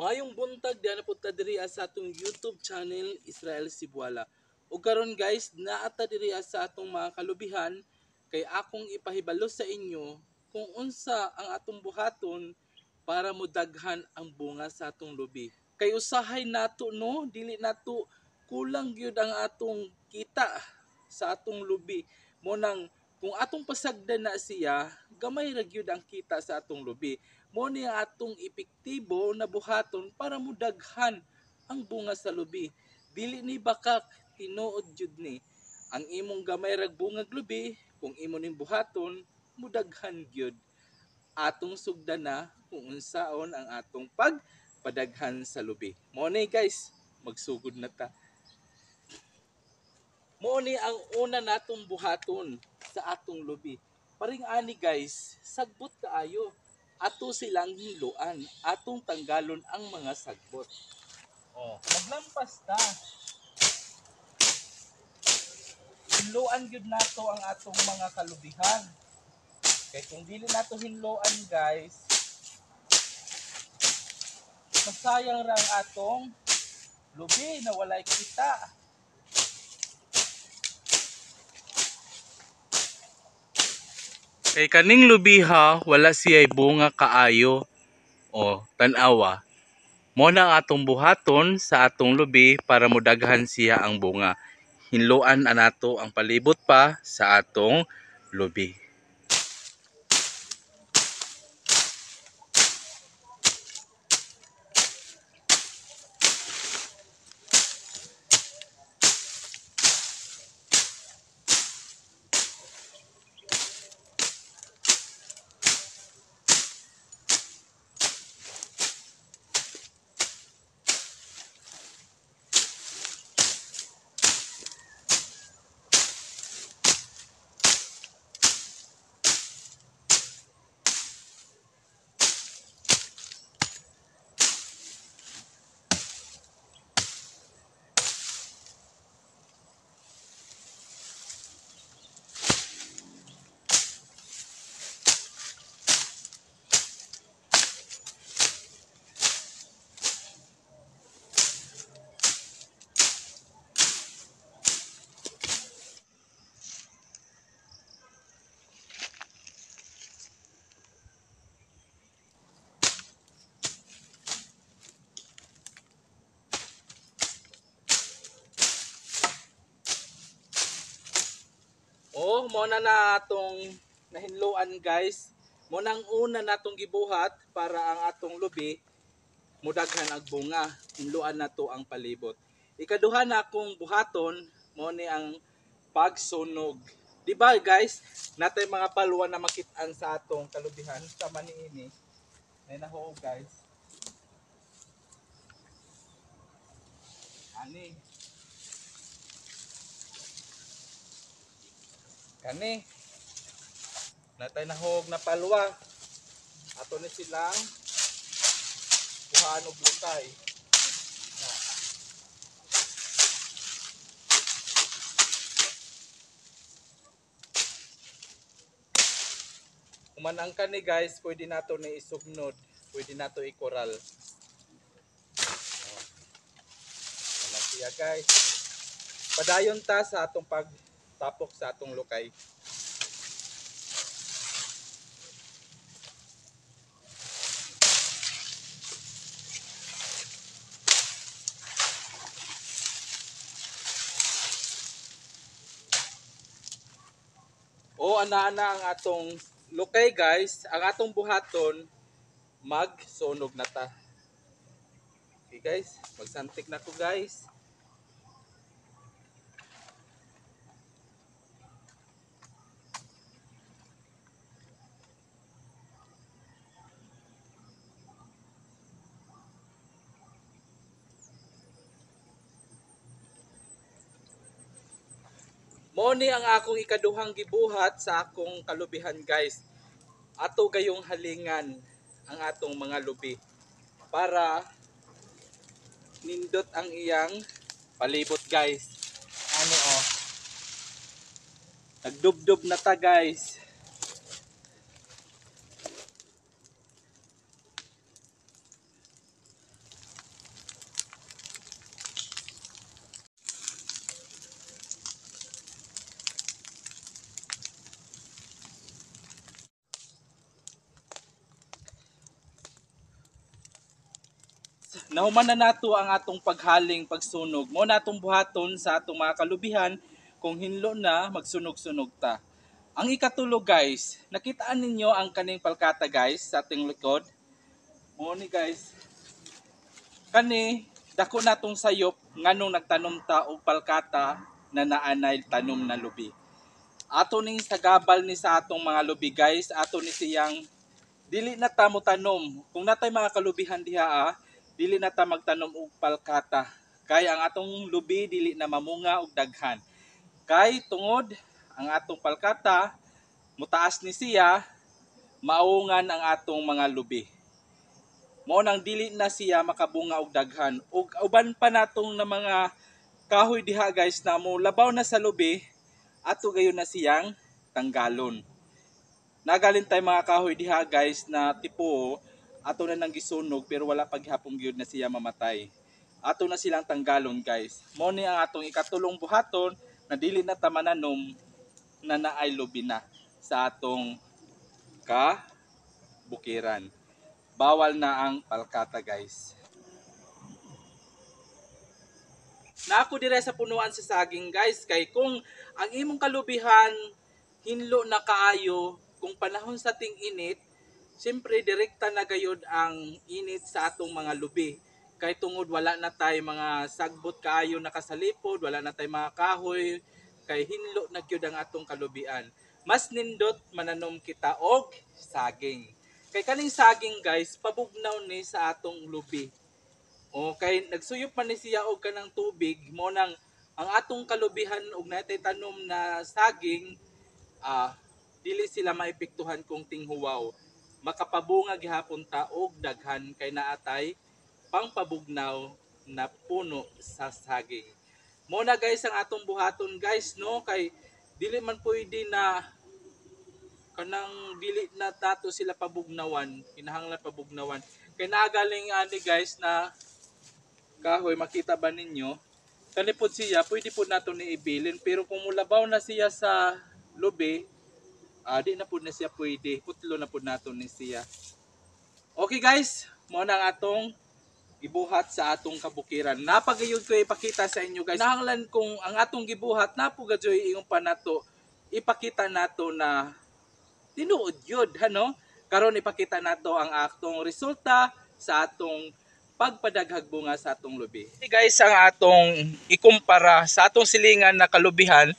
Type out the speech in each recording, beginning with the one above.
Maayong buntag diha na pud ta diri sa atong YouTube channel Israel Cebuala. Ug karon guys, naa ta diri sa atong mga kalubihan kay akong ipahibalo sa inyo kung unsa ang atong buhaton para modaghan ang bunga sa atong lubi. Kay usahay nato no, dili nato kulang gyud ang atong kita sa atong lubi. Mo nang kung atong pasagdan na siya, gamay ra gyud ang kita sa atong lubi. Mo ni ang atong epektibo na buhaton para mudaghan ang bunga sa lubi. Dili ni bakak, tinuod jud ni. Ang imong gamay rag bungag lubi, kung imo ning buhaton, mudaghan gyud. Atong sugdan na kung unsaon ang atong pagpadaghan sa lubi. Mo ni guys, magsugod na ta. Mo ni ang una natong buhaton sa atong lubi. Paring ani guys, sagbot kaayo. Ato silang hinluan, atong tanggalon ang mga sagbot. Oh, maglampas ta. Hinluan gyud nato ang atong mga kalubihan. Kay kung dili nato hinluan guys, masayang ra ang atong lubi na walay kita. Kay kaning lubiha, wala siya'y bunga kaayo. O, tan-awa. Mo na ang atong buhaton sa atong lubi para modaghan siya ang bunga. Hinluan anato ang palibot pa sa atong lubi. Oh, mo na na atong nahinloan guys. Mo nang una natong gibuhat para ang atong lubi mudaghan ang bunga. Hinloan nato ang palibot. Ikaduha na akong buhaton mo ni ang pagsunog. Di ba guys, natay mga palwa na makit-an sa atong kalubihan sama niini. May nahuog guys. Ani. Kani. Natay nahog na palwa. Ato ni silang buhaan og lukay. Human ang kani guys, pwede nato ni isugnod, pwede nato ikoral. Wala siya guys. Padayon ta sa atong pagtapok sa atong lukay. O ana-ana ang atong lukay guys, ang atong buhaton magsunog na ta. Okay guys, magsantik na ko guys. Mo ni ang akong ikaduhang gibuhat sa akong kalubihan guys. Ato gayong halingan ang atong mga lubi para nindot ang iyang palibot guys. Ano oh. Nagdubdob na ta guys. Nahuman na nato ang atong paghaling, pagsunog. Mo na atong buhaton sa atong mga kalubihan, kung hinlo na, magsunog-sunog ta. Ang ikatulo guys, nakitaan ninyo ang kaning palkata guys sa ating likod. Mo ni guys, kani dako natong sayop nganong nagtanom ta og palkata na naanay tanom na lubi. Ato ning sagabal ni sa atong mga lubi guys, ato ni siyang dili na ta mo tanom. Kung natay mga kalubihan diha dili na ta magtanom og palkata. Kay ang atong lubi dili na mamunga og daghan. Kay tungod ang atong palkata mutaas ni siya, maungan ang atong mga lubi. Mao nang dili na siya makabunga og daghan. Ug uban pa natong na mga kahoy diha guys na mo labaw na sa lubi, ato gayon na siyang tanggalon. Nagalin tay mga kahoy diha guys na tipo ato na nang gisunog pero wala paghapon gyud na siya mamatay. Ato na silang tanggalon guys. Mao ni ang atong ikatulong buhaton na dili na ta mananom na naay lubi na sa atong kabukiran. Bawal na ang palkata guys. Na ako dire sa punuan sa saging guys, kay kung ang imong kalubihan hinlo na kaayo, kung panahon sa ting-init, siyempre direkta na gayod ang init sa atong mga lubi. Kay tungod wala na tay mga sagbot kaayo nakasalipod, wala na tay mga kahoy, kay hinlo na gyud ang atong kalubian. Mas nindot mananom kita og saging. Kay kaning saging guys, pabugnaw ni sa atong lubi. O kay nagsuyop man ni siya og kanang tubig, mo nang ang atong kalubihan og natay tanom na saging, dili sila maepektuhan kung tinghuwaw. Makapabunga gihapon ta og daghan kay naatay pangpabugnaw na puno sa saging. Mo na guys ang atong buhaton guys, no, kay dili man pwede na kanang dili na tato sila pabugnawan, kinahanglan pabugnawan. Kay naagaling ani guys na kahoy, makita ba ninyo? Kani pod siya, pwede pod nato ni ibilin, pero kung mulabaw na siya sa lubi, di na pod na siya pwede, putlo na pod nato ni siya. Okay guys, mo na ang atong gibuhat sa atong kabukiran. Napagayod ko ipakita sa inyo guys. Nahanglan kung ang atong gibuhat, napugadyoy ingon pa nato, ipakita nato na tinuod yun, ano? Karon ipakita nato ang atong resulta sa atong pagpadaghag bunga sa atong lubi. Okay guys, ang atong ikumpara sa atong silingan na kalubihan,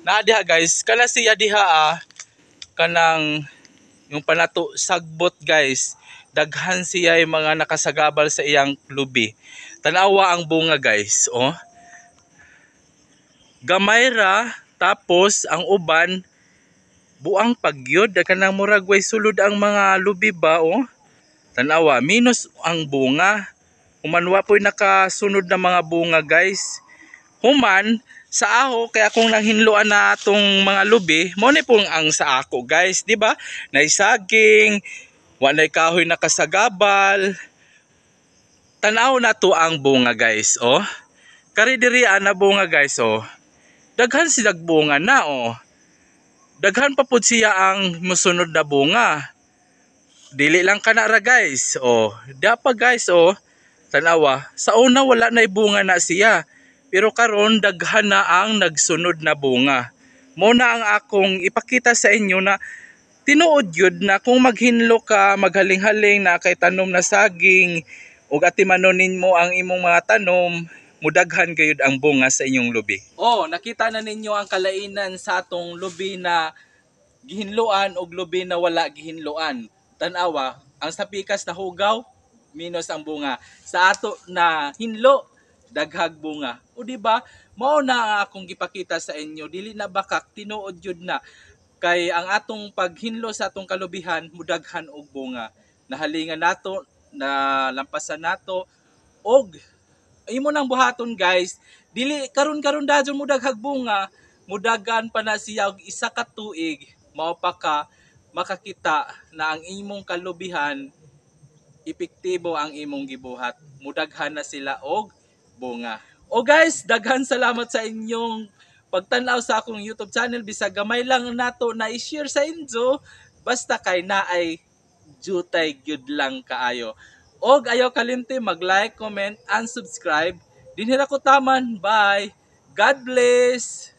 na diha guys, kana siya diha kanang yung panato sagbot guys, daghan siya yung mga nakasagabal sa iyang lubi. Tanawa ang bunga guys, oh. Gamay ra, tapos ang uban buang pagyod, kanang murag way sulod ang mga lubi ba, oh. Tanawa, minus ang bunga. Human wa po'y nakasunod na mga bunga guys. Human sa aho, kaya kung nanghinloan na atong mga lubi, mo ni pong ang sa ako guys, di ba? Nay saging, wa nay kahoy nakasagabal. Tanaw na to ang bunga guys, oh. Kari diri ana bunga guys, oh. Daghan silag bunga na, oh. Daghan pa pud siya ang musunod na bunga. Dili lang kana ra guys, oh. Da pa guys, oh. Tanawa, sa una wala na bunga na siya. Pero karon daghan na ang nagsunod na bunga. Mo na ang akong ipakita sa inyo na tinuod yun na kung maghinlo ka, maghaling-haling na kay tanom na saging ug atimanon mo ang imong mga tanom, mudaghan gayud ang bunga sa inyong lubi. Oh, nakita na ninyo ang kalainan sa atong lubi na gihinloan og lubi na wala gihinloan. Tanawa, ang sa pikas na hugaw, minus ang bunga. Sa ato na hinlo, daghag bunga. O di ba? Mao na ang akong gipakita sa inyo, dili na bakak, tinuod jud na. Kay ang atong paghinlo sa atong kalubihan, mudaghan og bunga. Nahalingan nato, nalampasan nato, og imo nang buhaton guys, dili karon-karon dajon mudaghag bunga, mudagan pa na siya og isa ka tuig, mao pa ka makakita na ang imong kalubihan epektibo ang imong gibuhat. Mudaghan na sila og bunga. O guys, daghan salamat sa inyong pagtan-aw sa akong YouTube channel. Bisag gamay lang nato na i-share sa inyo, basta kay naay jutay gyud lang kaayo. Og ayaw kalimti mag-like, comment, and subscribe. Dinhi ra ko taman. Bye. God bless.